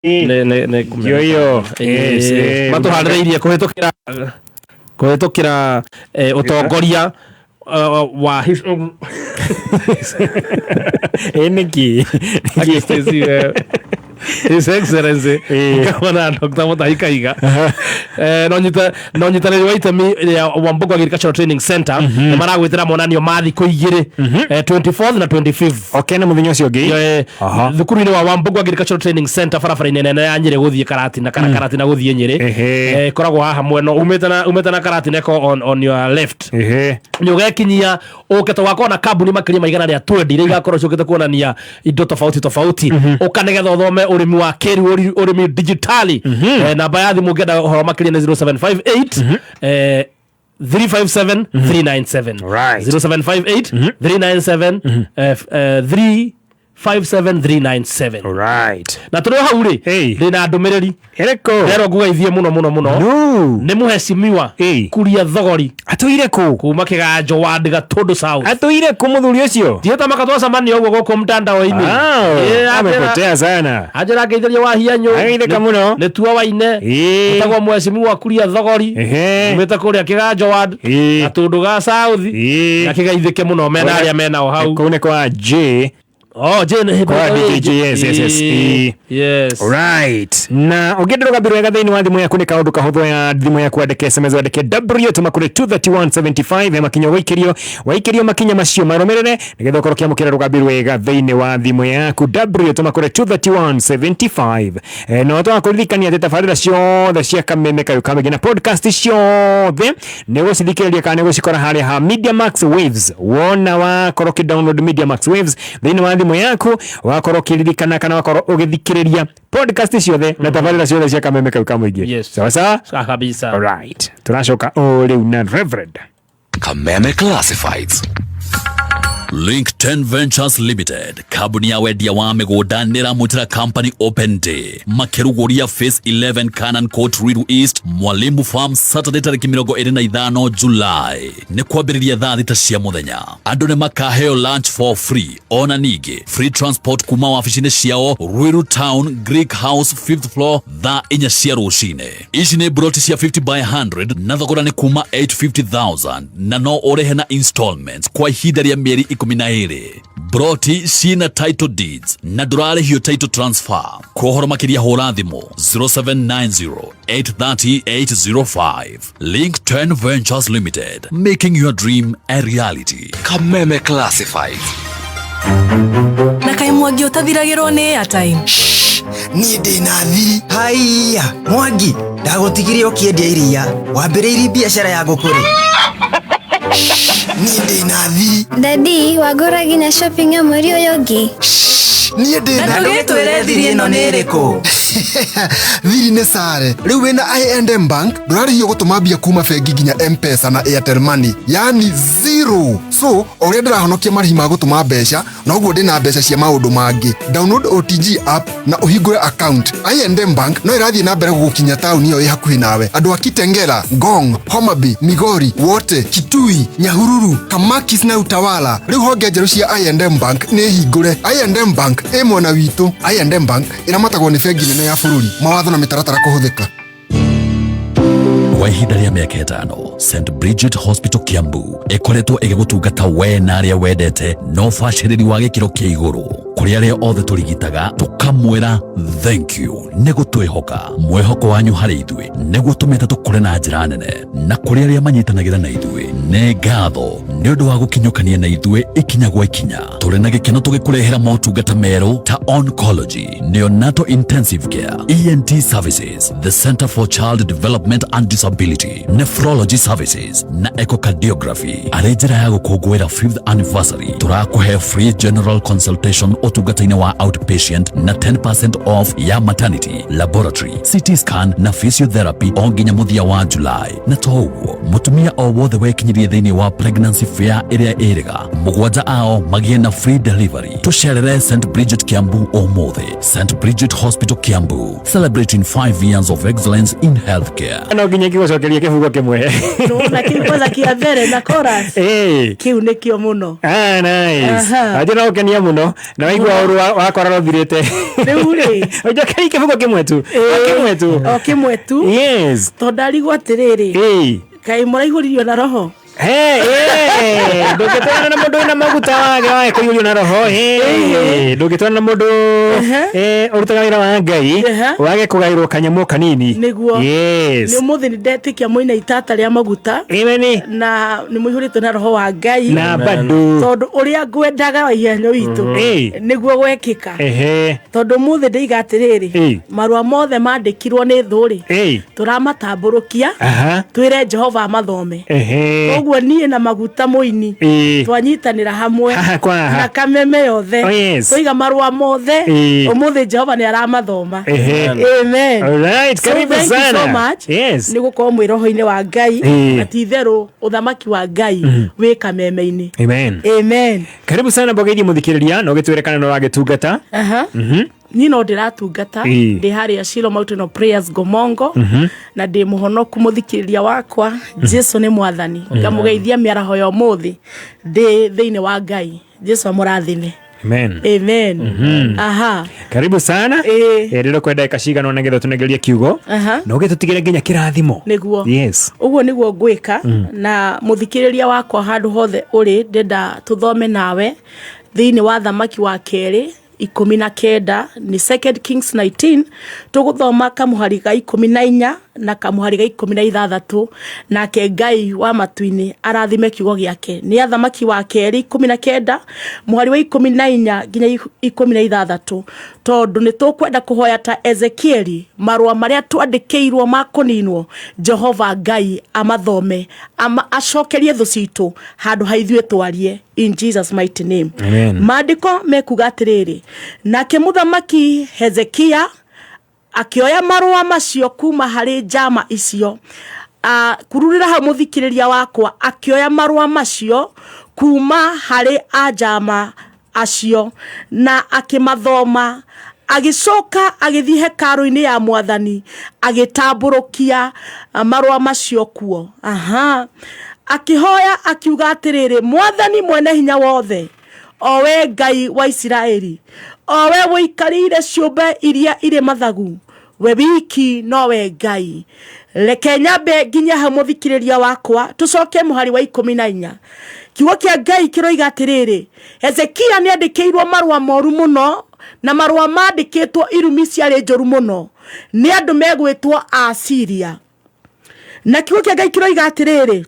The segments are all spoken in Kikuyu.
Nĩ Yo, yo. Yes, Matũharĩrĩirie kũhĩtũkĩra ũtongoria wa Ĩ nĩkĩ? Stacy, His Excellency Gavana Dr. Mutahi Kahiga na ũnyitanĩri wa itemi rĩa Wambugu Agricultural Training Center nĩ maragwĩtĩra monanio ma thikũ 2, 24th na 25th. Okay, na mũthenya ũcio ũngĩ. Thukuru-inĩ wa Wambugu Agricultural Training Center, barabara-inĩ nene ya Nyĩrĩ gũthiĩ Karatina kana Karatina gũthiĩ Nyĩrĩ. Ĩkoragwo haha mwena umĩte na Karatina ĩko on your left. Nĩ ũgekinyia ũke tũgakorwo na kambuni makĩria ma 120 iria igakorwo ciũkĩte kuonania indo tofauti tofauti. Ũka nĩgetha ũthome ũrĩmi wa kĩrĩu, ũrĩmi digitali. Namba ya thimũ ũngĩenda ũhoro makĩria nĩ 0758 357 397. 0758 397 357 397. Na tũrĩ o hau rĩ, Hey. ndĩna ndũmĩrĩri. Ĩrĩkũ? Rero ngugeithie mũno mũno mũno. No. Nĩ mũhecimiwa Hey. Kuria Thogori Atũire kũ? kuma Kĩganjo ward, Gatũndũ South. Atũire kũ mũthuri ũcio? Tiĩta maka twacemania ũguo gũkũ mtandao-inĩ. Ah, amepotea sana. Anjĩra ngeithĩrie wa hianyũ. Ageithĩka mũno. Nĩ tua waine. Ĩtagwo mũhecimiwa Kuria Thogori. Umĩte kũrĩa Kĩganjo ward, Gatũndũ ga South. Na kĩgeithĩke mũno mena arĩa menao hau. Kũu nĩ kwa J. Oh, Jane. Kwa DJ, yes. Yes. Right. Na ũngĩenda rũgambi rwega thĩinĩ wa thimũ yaku, nĩ kaũndũ kahũthũ. Ya thimũ yaku, andĩke SMS, wandĩke W, tũma kũrĩ 23175. He makinya ũgũikĩrio, waikĩrio makinya macio marũmĩrĩre nĩgetha ũkorwo ũkĩamũkĩra rũgambi rwega thĩinĩ wa thimũ yaku. W, tũma kũrĩ 23175. No twakũririkania atĩ tabarĩra ciothe cia Kameme Kayũ Kamĩngĩ na podcast ciothe nĩ gũcithikĩrĩria kana nĩ gũcikora harĩa ha Media Max Waves. Wona wakorwo ũkĩ download Media Max Waves thĩinĩ wa thimũ yaku, wakorwo ũkĩririkana kana wakorwo ũgĩthikĩrĩria podcast ciothe na tabarĩra ciothe cia Kameme Kau ka Mũingĩ. Sawa sawa. Sawa kabisa. Alright, tũracoka o rĩu na Reverend. Kameme Classifieds. Link 10 Ventures Limited, kambuni ya wendia wa mĩgũnda, nĩ ĩramwĩtĩra Company Open Day makĩrugũria Phase 11 Canaan Court, Ruiru East, Mwalimu Farm, Saturday tarĩki 25 July, nĩ kwambĩrĩria thaa 6 cia mũthenya. Andũ nĩ makaheo lunch for free, ona ningĩ free transport kuma wabici-inĩ ciao Ruiru Town, Greek House, 5th floor, thaa 4 cia rũcinĩ. Ici nĩ broti cia 50 by 100 na thogora nĩ kuma 850,000 na no ũrĩhe na installments kwa ihinda rĩa mĩeri 12. Broti ciĩna title deeds na ndũrarĩhio title transfer. Kwa ũhoro makĩria hũra thimũ 0790 830 805. Link 10 Ventures Limited, making your dream a reality. Kameme Classifieds. Na kaĩ Mwangi ũtathiragĩrwo nĩ airtime? Niĩ ndĩ na thiri. Haiya Mwangi, ndagũtigire ũkĩendia iria, wambĩrĩirie biacara ya ngũkũ rĩ? Niĩ ndĩ na thiri. Daddy, wagũra nginya shopping ya mweri ũyũ ũngĩ? Niĩ ndĩ Na ndũgĩtwĩre thiri ĩno nĩ ĩrĩkũ. Thiri nĩ sare. Rĩu wĩna I&M Bank ndũrarĩhio gũtũma mbia kuma bengi nginya M-Pesa na Airtel Money, yani zero. So o ũrĩa ndĩrahonokia marĩhi ma gũtũma mbeca, noguo ndĩna mbeca cia maũndũ mangĩ. Download OTG app na ũhingũre account. I&M Bank no ĩrathiĩ na mbere gũgũkinya taũni ĩyo ĩ hakuhĩ nawe. Andũ a Kitengela, Ngong, Homa Bay, Migori, Wote, Kitui, Nyahururu, Kamakis na Utawala, rĩu honge njerũ cia I&M Bank nĩ hingũre. I&M Bank ĩ mwena witũ. I&M Bank ĩramatagwo nĩ bengi nene ya bũrũri. Mawatho na mĩtaratara kũhũthĩka. Kwa ihinda rĩa mĩaka 5, St Bridget Hospital Kiambu ĩkoretwo ĩgĩgũtungata we na arĩa wendete na ũbacĩrĩri wa gĩkĩro kĩa igũrũ. Kũrĩ arĩa othe tũrigitaga, tũkamwĩra thank you nĩ gũtwĩhoka. Mwĩhoko wanyu harĩ ithuĩ nĩguo tũmĩte tũkũre na njĩra nene. Na kũrĩ arĩa manyitanagĩra na ithuĩ, nĩ ngatho nĩ ũndũ wa gũkinyũkania na ithuĩ ikinya gwa ikinya. Tũrĩ na gĩkeno tũgĩkũrehera motungata merũ ta oncology, neonatal intensive care, ENT services, the Center for Child Development and Disability, nephrology services na echocardiography. Arĩ njĩra ya gũkũngũĩra 5th anniversary, tũrakũhe free general consultation ũtungata-inĩ wa outpatient na 10% off ya maternity, laboratory, CT scan na physiotherapy o nginya mũthia wa July. Na to ũguo, mũtumia o wothe wekinyirie thĩinĩ wa pregnancy fare ĩrĩa ĩrĩga mũgwanja ao magĩe na free delivery. Tũcerere St Bridget Kiambu ũmũthĩ. St Bridget Hospital Kiambu, celebrating 5 years of excellence in healthcare. No nginya ngĩgũcokeria kĩbungo kĩmwe. Na kĩu kwanza kĩa mbere na chorus. Kĩu nĩkĩo mũno. Ah, nice. Aha. Anjĩ no ũkenia mũno na waigua ũru wakora rũthirĩte. Rĩu rĩ. Ũnjokerie kĩbungo kĩmwe tu. O kĩmwe tu. O kĩmwe tu. Yes. Tondũ ndarigwo atĩrĩrĩ. Kaĩ mũraihũririo na roho? Ndũngĩtwarana na mũndũ wĩna maguta wage wage kũiyũrio na roho. Ndũngĩtwarana na mũndũ ũrutaga wĩra wa Ngai wage kũgaĩrwo kanyamũ kanini. Nĩguo. Yes. Nĩ ũmũthĩ nĩ ndetĩkia mwĩna itata rĩa maguta. Amen. Na nĩ mũihũrĩtwo na roho wa Ngai. Na bado. Tondũ ũrĩa ngwendaga wa ihenyo witũ. Nĩguo gwekĩka. Tondũ ũmũthĩ ndĩiga atĩrĩrĩ, marũa mothe mandĩkirwo nĩ thũ rĩ, tũramatambũrũkia, twĩre Jehova amathome. Koguo niĩ na maguta mũini twanyitanĩra hamwe Haha kwa haha. na kameme yothe. Oh, yes. Twaiga marũa mothe ũmũthĩ Jehova nĩ aramathoma. Amen. All right, So karibu thank you sana. so much. Yes. Nĩ gũkorwo mwĩ roho-inĩ wa Ngai na ti itherũ ũthamaki wa Ngai wĩ kameme-inĩ. Amen. Amen. Karibu sana mbogeithie mũthikĩrĩria na ũgĩtwĩre kana nĩ ũragĩtungata. Aha. Niĩ no ndĩratungata ndĩ harĩa Shilo Mountain of Prayers Ngomongo na ndĩ mũhonoku mũthikĩrĩria wakwa. Jesu nĩ mwathani. Ngamũgeithia mĩaraho ya ũmũthĩ ndĩ thĩinĩ wa Ngai. Jesu amũrathime. Amen. Amen. Aha. Karibu sana. Rĩrĩa kwenda ndagĩka cigana ũna nĩgetha tũnengerie kiugo na ũgĩtũtigĩre nginya kĩrathimo. Nĩguo. Yes. Ũguo nĩguo ngwĩka na mũthikĩrĩria wakwa handũ hothe ũrĩ ndenda tũthome nawe thĩinĩ wa thamaki wa kerĩ 19 nĩ Second Kings 19 tũgũthoma kamũhari ga 14 na kamũhari ga 16 nake Ngai wa matu-inĩ arathime kiugo gĩake. Nĩ athamaki wa kerĩ 19 mũhari wa 14 nginya 16 tondũ nĩ tũkwenda kũhoya ta Ezekieli marũa marĩa twandĩkĩirwo ma kũninwo Jehova Ngai amathome acokerie thũ citũ handũ ha ithuĩ twarie in Jesus mighty name. Amen. Maandĩko mekuga atĩrĩrĩ, nake mũthamaki Hezekia akĩoya marũa macio kuma harĩ njama icio. Kururĩra hau mũthikĩrĩria wakwa, akĩoya marũa macio kuma harĩ anjama acio na akĩmathoma, agĩcoka agĩthiĩ hekarũ-inĩ ya mwathani agĩtambũrũkia marũa macio kuo. Aha. Akĩhoya akiuga atĩrĩrĩ, mwathani mwene hinya wothe, o we Ngai wa Isiraeli, o we ũikarĩire ciũmbe iria irĩ mathagu, we wiki nowe Ngai. Reke nyambe nginya hau mũthikĩrĩria wakwa, tũcoke mũhari wa 14. Kiugo kĩa Ngai kĩroiga atĩrĩrĩ, Hezekia nĩandĩkĩirwo marũa moru mũno, na marũa mandĩkĩtwo irumi ciarĩ njũru mũno nĩ andũ megwĩtwo Asiria. Na kiugo kĩa Ngai kĩroiga atĩrĩrĩ,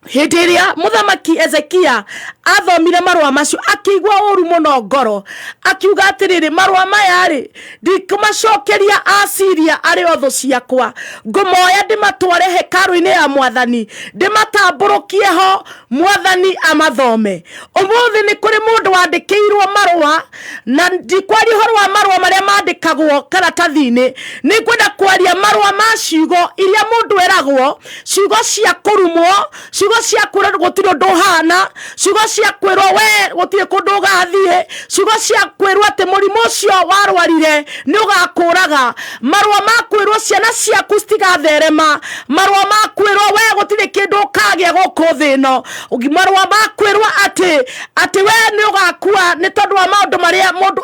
hĩndĩ ĩrĩa mũthamaki Hezekia athomire marũa macio akĩigua ũru mũno ngoro, akiuga atĩrĩrĩ, marũa maya rĩ ndikũmacokeria Asiria arĩ o thũ ciakwa, ngũmoya ndĩmatware hekarũ-inĩ ya mwathani ndĩmatambũrũkie ho mwathani amathome. Ũmũthĩ nĩ kũrĩ mũndũ wandĩkĩirwo marũa, na ndikwaria ũhoro wa marũa marĩa mandĩkagwo karatathi-inĩ, nĩ ngwenda kwaria marũa ma ciugo iria mũndũ eragwo, ciugo cia kũrumwo, ciugo cia kwĩrwo gũtirĩ ũndũ ũhana, ciugo cia kwĩrwo we gũtirĩ kũndũ ũgathiĩ, ciugo cia kwĩrwo atĩ mũrimũ ũcio warwarire nĩ ũgakũraga, marũa ma kwĩrwo ciana ciaku citigatherema, marũa ma kwĩrwo we gũtirĩ kĩndũ ũkagĩa gũkũ thĩ ĩno, marũa ma kwĩrwo atĩ atĩ we nĩ ũgakua nĩ tondũ wa maũndũ marĩa mũndũ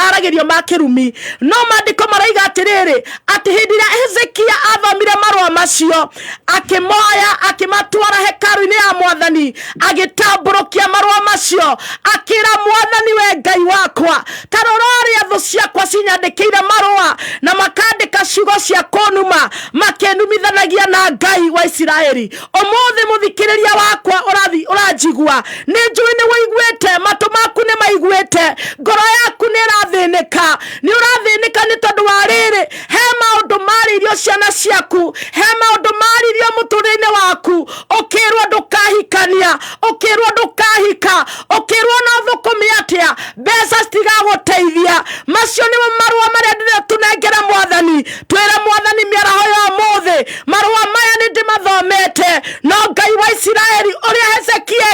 aragĩrio ma kĩrumi. No maandĩko maraiga atĩrĩrĩ, atĩ hĩndĩ ĩrĩa Hezekia athomire marũa macio akĩmoya akĩmatwara hekarũ-inĩ ya mwathani, agĩtambũrũkia marũa macio akĩra mwathani, we Ngai wakwa, ta rora ũrĩa thũ ciakwa cinyandĩkĩire marũa na makandĩka ciugo cia kũnuma makĩnumithanagia na Ngai wa Isiraeli. Ũmũthĩ mũthikĩrĩria wakwa ũranjigua, nĩ njũĩ nĩ wũiguĩte, matũ maku nĩ maiguĩte, ngoro yaku nĩ ĩrathĩnĩka, nĩ ũrathĩnĩka nĩ tondũ wa rĩrĩ, he maũndũ marĩirio ciana ciaku, he maũndũ marĩirio mũtũrĩre-inĩ waku, ũkĩrwo ndũkahikania, ũkĩrwo ndũkahika, ũkĩrwo no thũkũme atĩa, mbeca citigagũteithia. Macio nĩmo marũa marĩa ndĩrenda tũnengere mwathani, twĩre mwathani mĩaraho ya ũmũthĩ, marũa maya nĩ ndĩmathomete, no Ngai wa Isiraeli ũrĩa Hezekia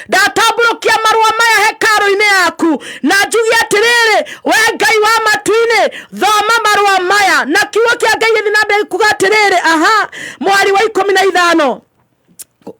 Ndatambũrũkia marũa maya hekarũ-inĩ yaku, na njuge atĩrĩrĩ, we Ngai wa matu-inĩ, thoma marũa maya. Na kiugo kĩa Ngai gĩthiĩ na mbere kuga atĩrĩrĩ, aha, mwari wa 15,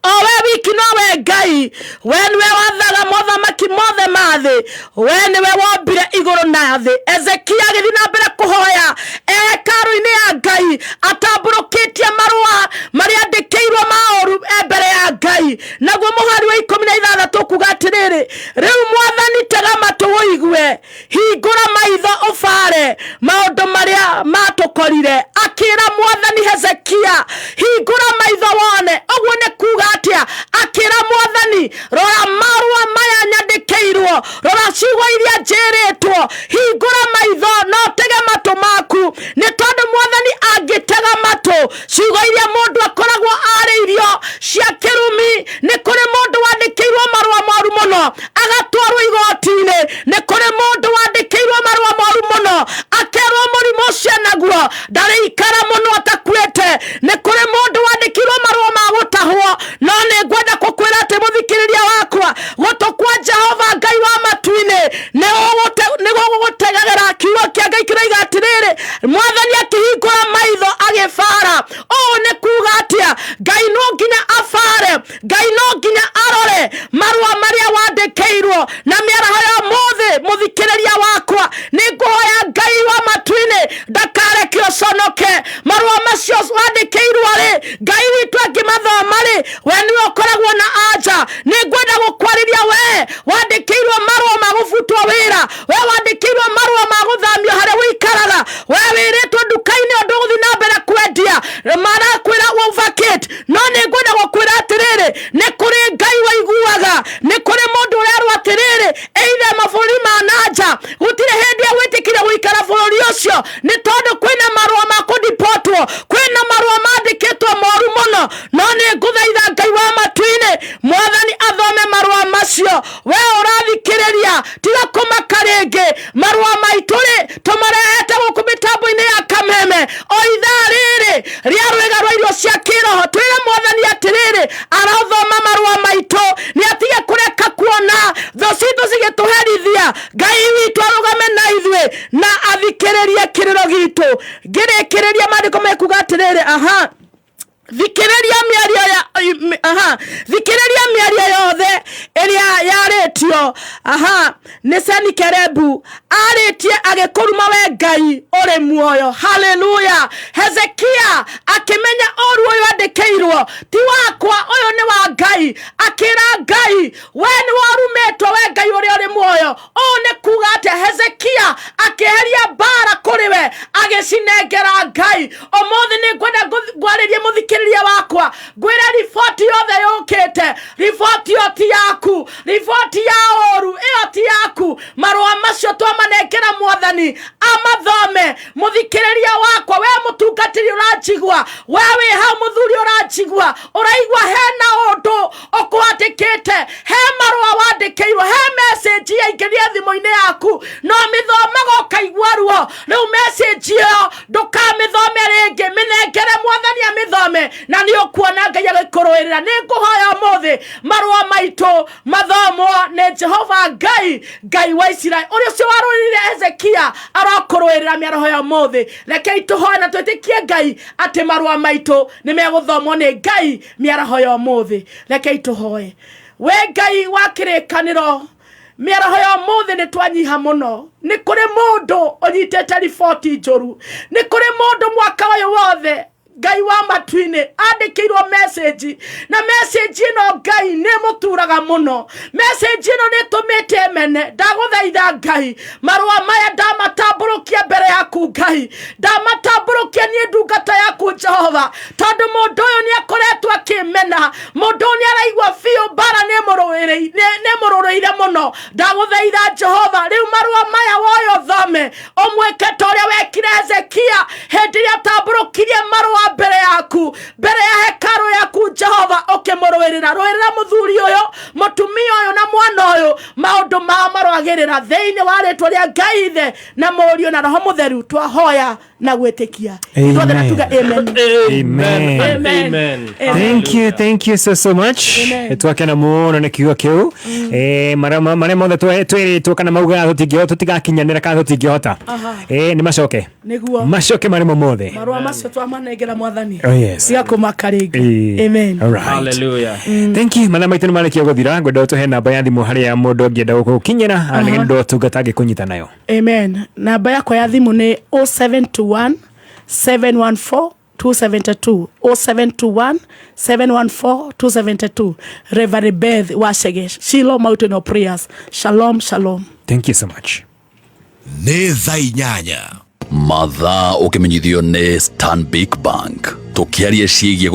o we wiki nowe Ngai, we nĩwe wathaga mothamaki mothe ma thĩ, we nĩwe wombire igũrũ na thĩ. Ezekia agĩthiĩ na mbere kũhoya e hekarũ-inĩ ya Ngai, atambũrũkĩtie marũa marĩa andĩkĩirwo ma ũru e mbere ya Ngai. Naguo mũhari wa 16 kuga atĩrĩrĩ, rĩu Mwathani tega matũ ũigue, hingũra maitho ũbare maũndũ marĩa matũkorire. Akĩra Mwathani Hezekia, hingũra maitho wone. Ũguo nĩ kuga atĩa? Akĩra Mwathani, rora marũa maya nyandĩkĩirwo, rora ciugo iria njĩrĩtwo, hingũra maitho na ũtege matũ maku. Nĩ tondũ Mwathani angĩtega matũ, ciugo iria mũndũ akoragwo arĩirio cia kĩrumi, nĩ kũrĩ mũndũ wandĩkĩirwo marũa moru mũno agatwarwo igoti-inĩ, nĩ kũrĩ mũndũ wandĩkĩirwo marũa moru mũno akerwo mũrimũ ũcio naguo ndarĩikara mũno atakuĩte, nĩ kũrĩ mũndũ wandĩkĩirwo marũa ma gũtahwo. No nĩ ngwenda gũkwĩra atĩ mũthikĩrĩria wakwa, gũtũ kwa Jehova Ngai wa matu-inĩ nĩ gũgũtegagĩra. Kiugo kĩa Ngai kĩroiga atĩrĩrĩ, Mwathani akĩhingũra maitho agĩbara. Ũũ nĩ kuga atĩa? Ngai no nginya abare, Ngai no nginya arore marũa marĩa wandĩkĩirwo. Na mĩaraho ya ũmũthĩ, mũthikĩrĩria wakwa, nĩ ngũhoya Ngai wa matu-inĩ ndakareke ũconoke. Marũa macio wandĩkĩirwo rĩ, Ngai witũ angĩmathoma rĩ, we nĩwe ũkoragwo na anja. Nĩ ngwenda gũkwarĩria we wandĩkĩirwo marũa ma gũbutwo wĩra, we wandĩkĩirwo marũa ma gũthamio harĩa ũikaraga, we wĩrĩtwo nduka-inĩ ũndũ ũgũthiĩ na mbere kwendia, marakwĩra vacate. No nĩ ngwenda gũkwĩra atĩrĩrĩ, nĩ kũrĩ Ngai waiguaga, nĩ kũrĩ mũndũ ũrerwo atĩrĩrĩ, either mabũrũri ma nanja gũtirĩ hĩndĩ egwĩtĩkĩria gũikara bũrũri ũcio, nĩ tondũ kwĩna marũa ma kũdipotwo, kwĩna marũa mandĩkĩtwo moru mũno. No nĩ ngũthaitha Ngai wa matu-inĩ, Mwathani athome marũa macio. We ũrathikĩrĩria, tiga kũmaka rĩngĩ. Marũa maitũ rĩ, tũmarehete gũkũ mĩtambo-inĩ ya Kameme o ithaa rĩrĩ rĩa rwĩga rwa irio cia kĩroho. Twĩre Mwathani atĩrĩrĩ, arothoma marũa maitũ, nĩ atige kũreka kuona thũ citũ cigĩtũherithia. Ngai witũ arũgame na ithuĩ na athikĩrĩrie kĩrĩro gitũ. Ngĩrĩkĩrĩria, maandĩko mekuga atĩrĩrĩ, aha, thikĩrĩria mĩario ya aha, thikĩrĩria mĩario yothe ĩrĩa yarĩtio, aha, nĩ Senikerebu arĩtie agĩkũruma we Ngai ũrĩ muoyo. Haleluya! Hezekia akĩmenya ũru ũyũ andĩkĩirwo ti wakwa, ũyũ nĩ wa Ngai. Akĩra Ngai, we nĩ warumĩtwo, we Ngai ũrĩa ũrĩ muoyo. Ũũ nĩ kuga atĩa? Hezekia akĩeheria mbara kũrĩ we, agĩcinengera Ngai. Ũmũthĩ nĩ ngwenda ngwarĩrie mũthikĩrĩria wakwa, ngwĩre riboti yothe yũkĩte, riboti ĩyo ti yaku, riboti ya ũru ĩyo ti yaku. Marũa macio twamanengera Mwathani amathome. Mũthikĩrĩria wakwa, we mũtungatĩri ũranjigua, we wĩ hau mũthuri ũranjigua, ũraigua hena ũndũ ũkwandĩkĩte, he marũa wandĩkĩirwo, he message yaingĩrire thimũ-inĩ yaku, no mĩthomaga ũkaigua ruo. Rĩu message ĩyo ndũkamĩthome rĩngĩ, mĩnengere Mwathani amĩthome, na nĩ ũkuona Ngai agĩkũrũĩrĩra. Nĩ ngũhoya ũmũthĩ marũa maitũ mathomwo nĩ Jehova Ngai, Ngai wa Isiraeli, ũrĩa ũcio warũĩrĩire Hezekia arokũrũĩrĩra mĩaraho ya ũmũthĩ. Rekei tũhoe na twĩtĩkie Ngai atĩ marũa maitũ nĩ megũthomwo nĩ Ngai mĩaraho ya ũmũthĩ. Rekei tũhoe. We Ngai wa kĩrĩkanĩro, mĩaraho ya ũmũthĩ nĩ twanyiha mũno. Nĩ kũrĩ mũndũ ũnyitĩte riboti njũru, nĩ kũrĩ mũndũ mwaka ũyũ wothe, Ngai wa matu-inĩ, andĩkĩirwo message, na message ĩno Ngai nĩ mũturaga mũno. Message ĩno nĩ ĩtũmĩte mene. Ndagũthaitha Ngai, marũa maya ndamatambũrũkia mbere yaku Ngai, ndamatambũrũkia niĩ ndungata yaku Jehova, tondũ mũndũ ũyũ nĩ akoretwo akĩmena, mũndũ ũyũ nĩ araigua biũ mbara nĩ ĩmũrũrĩire mũno. Ndagũthaitha Jehova, rĩu marũa maya woyo ũthome, ũmwĩke ta ũrĩa wekire Hezekia hĩndĩ ĩrĩa atambũrũkirie marũa mbere yaku, mbere ya hekarũ yaku Jehova, ũkĩmũrũĩrĩra. Rũĩrĩra mũthuri ũyũ, mũtumia ũyũ na mwana ũyũ, maũndũ mao maroagĩra. Tũkĩrĩra thĩinĩ wa rĩtwa rĩa Ngai Ithe na Mũriũ na Roho Mũtheru, twahoya na gwĩtĩkia ithuothe na tuge amen. Amen. Amen. Amen. Thank you, thank you so so much. Amen. Twakena mũno nĩ kiugo kĩu. Marĩa mothe twĩrĩtwo kana maugaga tũtingĩhota, tũtigakinyanĩra kana tũtingĩhota. Nĩ macoke. Nĩguo. Macoke marĩ mo mothe. Marũa macio twamanengera Mwathani. Oh, yes. Tiga kũmaka rĩngĩ. Amen. All right. Hallelujah. Thank you. Mathaa maitũ nĩ marĩkia gũthira. Ngwenda ũtũhe namba ya thimũ harĩa mũndũ angĩenda gũkũkinyĩra nĩ ũndũ wa ũtungata angĩkũnyita nayo. Amen. Namba yakwa ya thimũ nĩ 0721 714 272, 0721 714 272. Reverend Beth Wachege, Shiloh Mountain of Prayers. Shalom, shalom. Thank you so much. Nĩ thaa 8. Mathaa ũkĩmenyithio nĩ Stanbic Bank, tũkĩaria ciĩgiĩ.